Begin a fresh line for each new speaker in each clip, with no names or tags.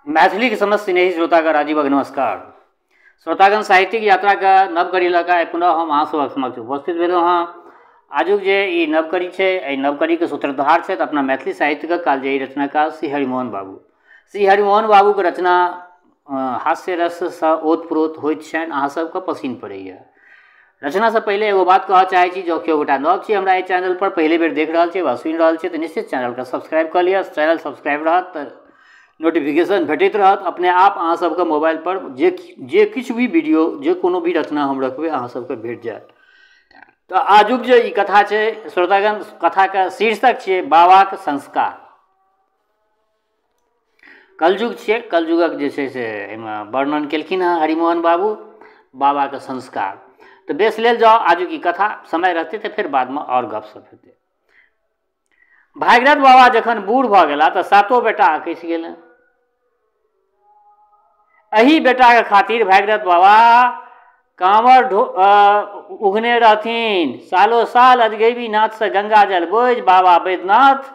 मैथिली के समस्त स्नेही श्रोतागण राजीवक नमस्कार। श्रोतागण, साहित्यिक यात्रा के नव कड़ी लऽ कऽ पुनः हम अहाँ सभक समक्ष उपस्थित भेलहुँ हँ। आजुक जे ई नव कड़ी छै, एहि नव कड़ीके सूत्रधार छथि अपना मैथिली साहित्यके कालजयी रचनाकार श्री हरिमोहन बाबू। श्री हरिमोहन बाबूके रचना हास्य रससँ ओतप्रोत होइत छनि, अहाँ सबके पसिन पड़ैए। रचनासँ पहिले एगो बात कहऽ चाहै छी, जँ केओ गोटा नव छी हमरा एहि चैनलपर पहिले बेर देख रहल छी वा सुनि रहल छी तऽ निश्चित चैनलके सब्सक्राइब कऽ लिअ। चैनल सब्सक्राइब रहत तऽ नोटिफिकेशन भेटैत रहत अपने आप अहाँ सबके मोबाइलपर जे किछु भी वीडियो, जे कोनो भी रचना हम रखबै अहाँ सबके भेट जायत। तऽ आजुक जे ई कथा छै श्रोतागण, कथाके शीर्षक छियै बाबाक संस्कार। कलयुग छियै, कलयुगक जे छै से एहिमे वर्णन केलखिन हँ हरिमोहन बाबू, बाबाके संस्कार। तऽ बेस लेल जाउ आजुक ई कथा, समय रहतै तऽ फेर बादमे आओर गपशप हेतै। भागीरथ बाबा जखन बूढ़ भऽ गेला तऽ सातो बेटा अकछि गेलनि। एहि बेटाके खातिर भागीरथ बाबा काँवर उघने रहथिन। सालो साल अजगैबी नाथसँ गंगा जल बोझि बाबा बैद्यनाथ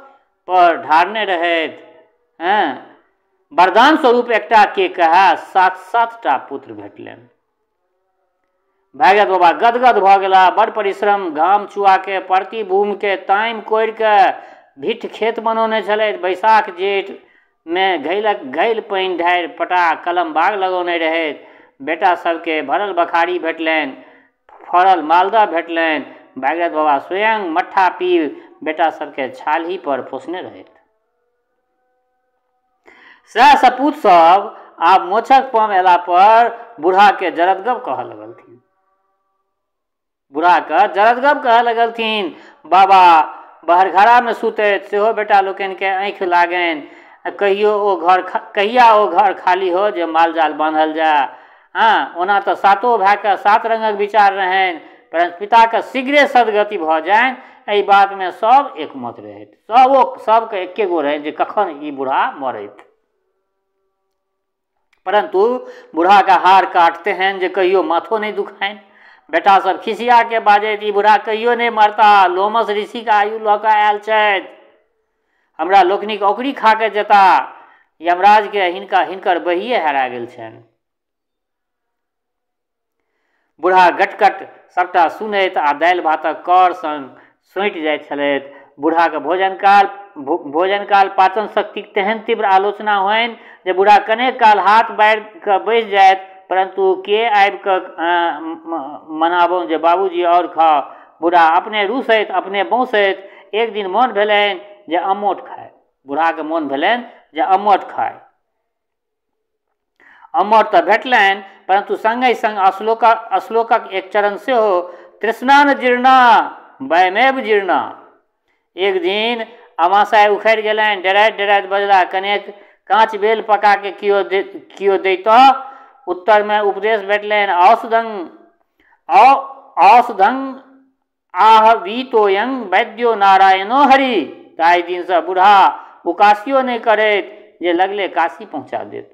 पर ढारने रहथि। हँ, वरदान स्वरूप एकटा के कहए 7-7 टा पुत्र भेटलनि। भागीरथ बाबा गदगद भऽ गेला। बड़ परिश्रम घाम चुआके परती भूमिके तामि कोरिके भिठ खेत बनौने छलथि। बैसाख जेठमे घैलक घैल पानि ढारि पटा कलम बाग लगौने रहथि। बेटा सबके भरल बखारी भेटलनि, फड़ल मालदह भेटलनि। भागीरथ बाबा स्वयं मट्ठा पीब बेटा सबके छालही पर पोसने रहथि। सएह सपूत सब आब मोछक पम अयला पर बूढ़ाके जरदगव कहऽ लगलथिन। बूढ़ाके जरदगव कहऽ लगलथिन। बाबा बहरघरामे सुतैत सेहो बेटा लोकनिके आँखि लागनि। कहियो ओ घर कहिया ओ घर खाली हो जे माल जाल बान्हल जाय। हँ, ओना तऽ सातो भायके 7 रङ्गक विचार रहनि, परन्तु पिताके शीघ्रे सदगति भऽ जानि एहि बातमे सब एकमत रहथि। सबके एके गो रहनि जे कखन ई बूढ़ा मरैत। परन्तु बूढ़ाके हार काट तेहन जे कहियो माथो नहि दुखानि। बेटा सब खिसियाके बाजैत, ई बूढ़ा कहियो नहि मरता, लोमस ऋषिके आयु लऽ कऽ आयल छथि, हमरा लोकनिक औकरी खा कऽ जेता। यमराजके हिनकर बहिए हेरा गेल छनि। बूढ़ा गटगट सबटा सुनैत आ दालि भातक कर संग सोंटि जाइत छलथि। बूढ़ाके भोजन काल पाचन शक्तिक तेहन तीव्र आलोचना होइन जे बूढ़ा कनेक काल हाथ बारि कऽ बैस जाइत, परन्तु के आबि कऽ मनाबौ जे बाबूजी आओर खाउ। बूढ़ा अपने रूसैत अपने बौंसैत। एक दिन मोन भेलनि जे अमोट खाय। बूढ़ाके मोन भेलनि जे अमोट खाय। अमोट तऽ भेटलनि, परन्तु सङ्गहि सङ्ग अश्लोकक एक चरण सेहो, तृष्णा न जीर्णा वयमेव जीर्णा। एक दिन अमासाइ उखड़ि गेलनि। डराइत डराइत बजला, कनेक काँच बेल पकाके कियो दैतह। उत्तरमे उपदेश भेटलनि, औषधं आहवीतोयं वैद्यो नारायणो हरि। ताहि दिनसँ बूढ़ा उकासियो नहि करैत जे लगले काशी पहुँचा देत।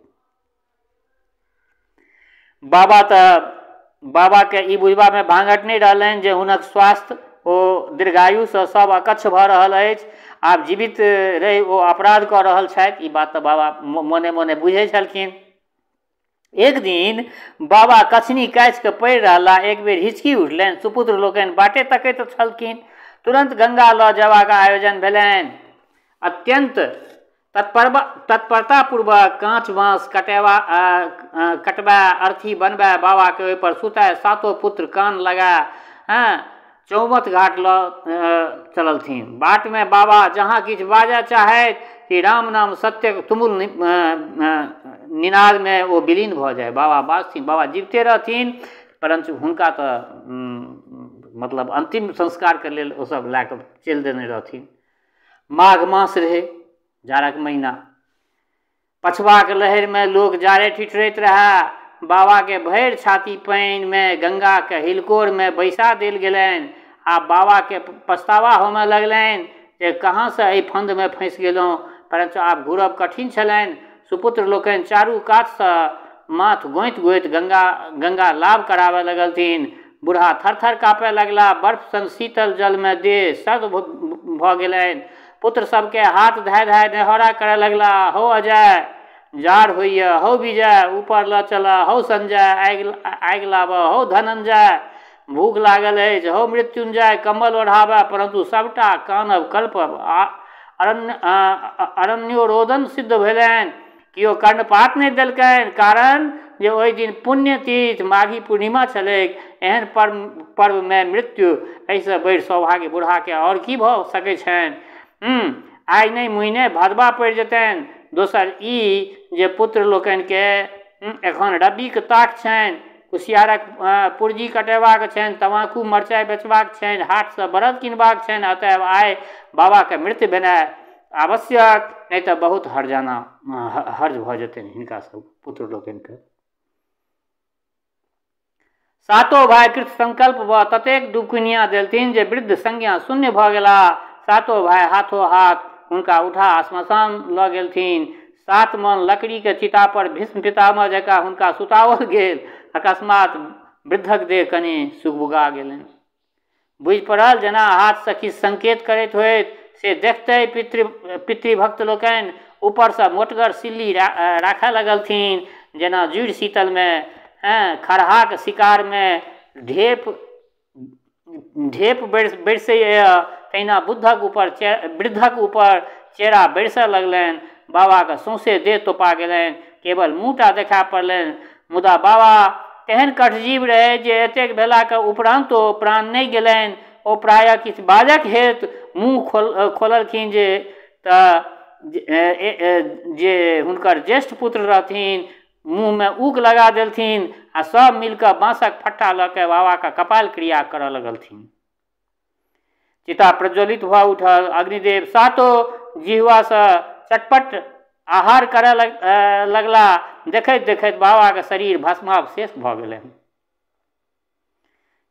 बाबाके ई बुझबामे भाँगठ नहि रहलनि जे हुनक स्वास्थ्य ओ दीर्घायुसँ सब अकच्छ भऽ रहल अछि। आब जीवित रहि ओ अपराध कऽ रहल छथि, ई बात तऽ बाबा मोने मोने बुझै छलखिन। एक दिन बाबा कछनी काचि कऽ पड़ि रहला। एक बेर हिचकी उठलनि। सुपुत्र लोकनि बाटे तकैत छलखिन। तुरन्त गंगा लऽ जयबाक आयोजन भेलनि। अत्यन्त तत्परतापूर्वक काँच बाँस कटबा अर्थी बनबा बाबाके ओहिपर सुताय सातो पुत्र कान लगा चौमत घाट लऽ चललथिन। बाटमे बाबा जहाँ किछु बाजऽ चाहैत कि राम नाम सत्यक तुमुल निनादमे ओ विलीन भऽ जाय। बाबा बाजथिन, बाबा जीविते रहथिन, परन्तु हुनका तऽ मतलब अन्तिम संस्कारके लेल ओसभ लए कऽ चलि देने रहथिन। माघ मास रहै, जाड़क महीना। पछबाक लहरिमे लोक जाड़े ठिठुरैत रहए। बाबाके भरि छाती पानिमे गंगाके हिलकोरमे बैसा देल गेलनि। आ बाबाके पछतावा होमय लगलनि जे कहाँसँ एहि फन्दमे फँसि गेलहुँ। परन्तु आब घुरब कठिन छलनि। सुपुत्र लोकनि चारू कातसँ माथ गोंति गोंति गंगा लाभ कराबय लगलथिन। बूढ़ा थरथर काँपय लगला। बर्फ सन शीतल जलमे देह सर्द भऽ गेलनि। पुत्र सबके हाथ धाय धाय नेहोरा करय लगला, हौ अजय, जाड़ होइए, हौ विजय ऊपर लऽ चलऽ, हौ संजय आगि लाबऽ, हौ धनंजय भूख लागल अछि, हौ मृत्युंजय कम्बल ओढ़ाबऽ, परन्तु सबटा कानब कल्पब आ अरण्योरोदन सिद्ध भेलनि। केओ कर्णपात नहि देलकनि, कारण जे ओहि दिन पुण्यतिथि माघी पूर्णिमा छलैक। एहन पर्वमे मृत्यु, एहिसँ बढ़ि सौभाग्य बूढ़ाके आओर की भऽ सकै छनि। आइ नहि मुइने भदवा पड़ि जेतनि। दोसर ई जे पुत्र लोकनिके एखन रब्बीके ताक छनि, कुसियारक पुर्जी कटेबाक छनि, तमाकू मरचाइ बेचबाक छनि, हाटसँ बरद किनबाक छनि। अतएव आइ बाबाके मृत्यु भेनाइ आवश्यक, नहि तऽ बहुत हर्जाना हर्ज भऽ जेतनि हिनका सब पुत्र लोकनिके। सातो भाइ कृत संकल्प भऽ ततेक दुखुनिया देलथिन जे वृद्ध संज्ञा शून्य भऽ गेला। सातो भाइ हाथो हाथ हुनका उठा श्मशान लऽ गेलथिन। 7 मन लकड़ीके चिता पर भीष्म पितामह जकाँ हुनका सुताओल गेल। अकस्मात वृद्धक देह कनि सुगबुगा गेलनि। बुझि पड़ल जेना हाथसँ किछु संकेत करैत होइत। से देखते पितृभक्त लोकनि ऊपरसँ मोटगर सिल्ली राखऽ लगलथिन, जेना जुड़ि शीतलमे खरहाक शिकारमे ढेप बरसैए तहिना वृद्धक ऊपर चेरा बरसऽ लगलनि। बाबाके सौंसे देह तोपा गेलनि, केवल मुँहटा देखा पड़लनि। मुदा बाबा तेहन कठजीव रहै जे एतेक भेलाके उपरान्तो प्राण नहि गेलनि। ओ प्रायः किछु बाजक हेतु मुँह खोललखिन जे तऽ जे हुनकर ज्येष्ठ पुत्र रहथिन मुँहमे ऊक लगा देलथिन आ सब मिलकऽ बाँसक फट्टा लऽ के बाबाके कपाल क्रिया करऽ लगलथिन। चिता प्रज्वलित भऽ उठल। अग्निदेव सातो जिह्वासँ चटपट आहार करऽ लगला। देखैत देखैत बाबाके शरीर भस्मावशेष भऽ गेलनि।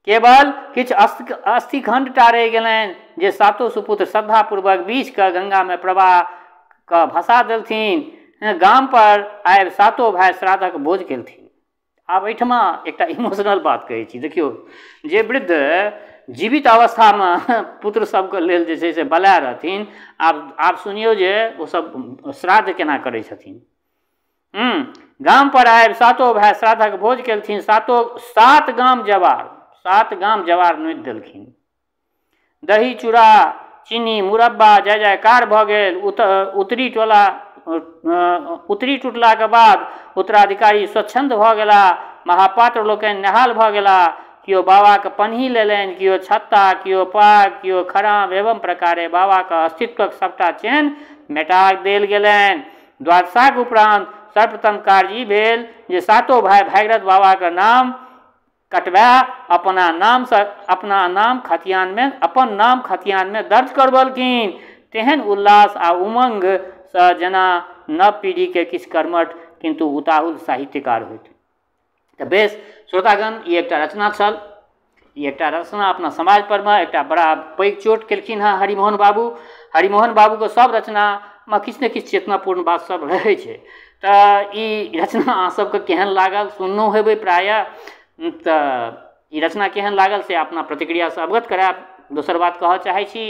केवल किछु अस्थिखंड टा रहि गेलनि जे सातो सुपुत्र श्रद्धापूर्वक बीछकऽ गंगामे प्रवाह कऽ भसा देलथिन। गाम पर आबि सातो भाइ श्राद्धक भोज केलथिन। आब एहिठमा एकटा इमोशनल बात कहै छी। देखियौ, जे वृद्ध जीवित अवस्थामे पुत्र सबके लेल जे छै से बलाय रहथिन, आब सुनियौ जे ओसब श्राद्ध केना करै छथिन। गाम पर आबि सातो भाइ श्राद्धक भोज केलथिन। 7 गाम जवार, 7 गाम जवार नोति देलखिन। दही चूड़ा चीनी मुरब्बा जय जयकार भऽ गेल। उतरी टूटलाके बाद उत्तराधिकारी स्वच्छन्द भऽ गेला। महापात्र लोकनि निहाल भऽ गेला। केओ बाबाके पनही लेलनि, केओ छत्ता, केओ पाग, केओ खराम, एवं प्रकारे बाबाके अस्तित्वक सबटा चेन्ह मेटा देल गेलनि। द्वादशाक उपरान्त सर्वप्रथम कार्य ई भेल जे सातो भाइ भागीरथ बाबाके नाम कटवा अपना नाम खतियानमे दर्ज करबलखिन। तेहन उल्लास आ उमंगसँ जेना नव पीढ़ीके किछु कर्मठ किन्तु उताहुल साहित्यकार होइत। तऽ बेस श्रोतागण, ई एकटा रचना छल। ई एकटा रचना अपना समाज परमे एकटा बड़ा पैघ चोट केलखिन हँ हरिमोहन बाबू। हरिमोहन बाबूके सब रचनामे किछु ने किछु चेतनापूर्ण बात सब रहै छै। तऽ ई रचना अहाँ सबके केहन लागल, सुननो हेबै प्रायः। तऽ ई रचना केहन लागल से अपना प्रतिक्रियासँ अवगत करायब। दोसर बात कहऽ चाहै छी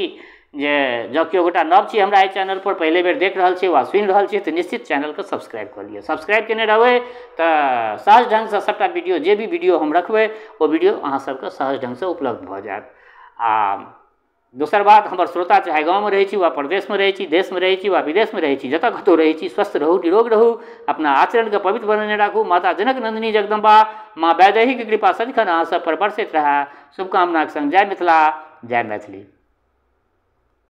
जे जँ केओ गोटा नव छी हमरा एहि चैनल पर पहिले बेर देख रहल छी वा सुनि रहल छी तऽ निश्चित चैनलके सब्सक्राइब कऽ लिअ। सब्सक्राइब केने रहबै तऽ सहज ढङ्गसँ सबटा वीडियो, जे भी वीडियो हम रखबै ओ वीडियो अहाँ सबके सहज ढङ्गसँ उपलब्ध भऽ जायत। आ दोसर बात, हमर श्रोता चाहे गाँवमे रहै छी वा प्रदेशमे रहै छी, देशमे रहै छी वा विदेशमे रहै छी, जतऽ कतहु रहै छी, स्वस्थ रहू, निरोग रहू, अपना आचरणके पवित्र बनेने राखू। माता जनक नन्दिनी जगदम्बा माँ वैदेहीके कृपा सदिखन अहाँ सब पर बरसैत रहए। शुभकामनाके संग जय मिथिला, जय मैथिली।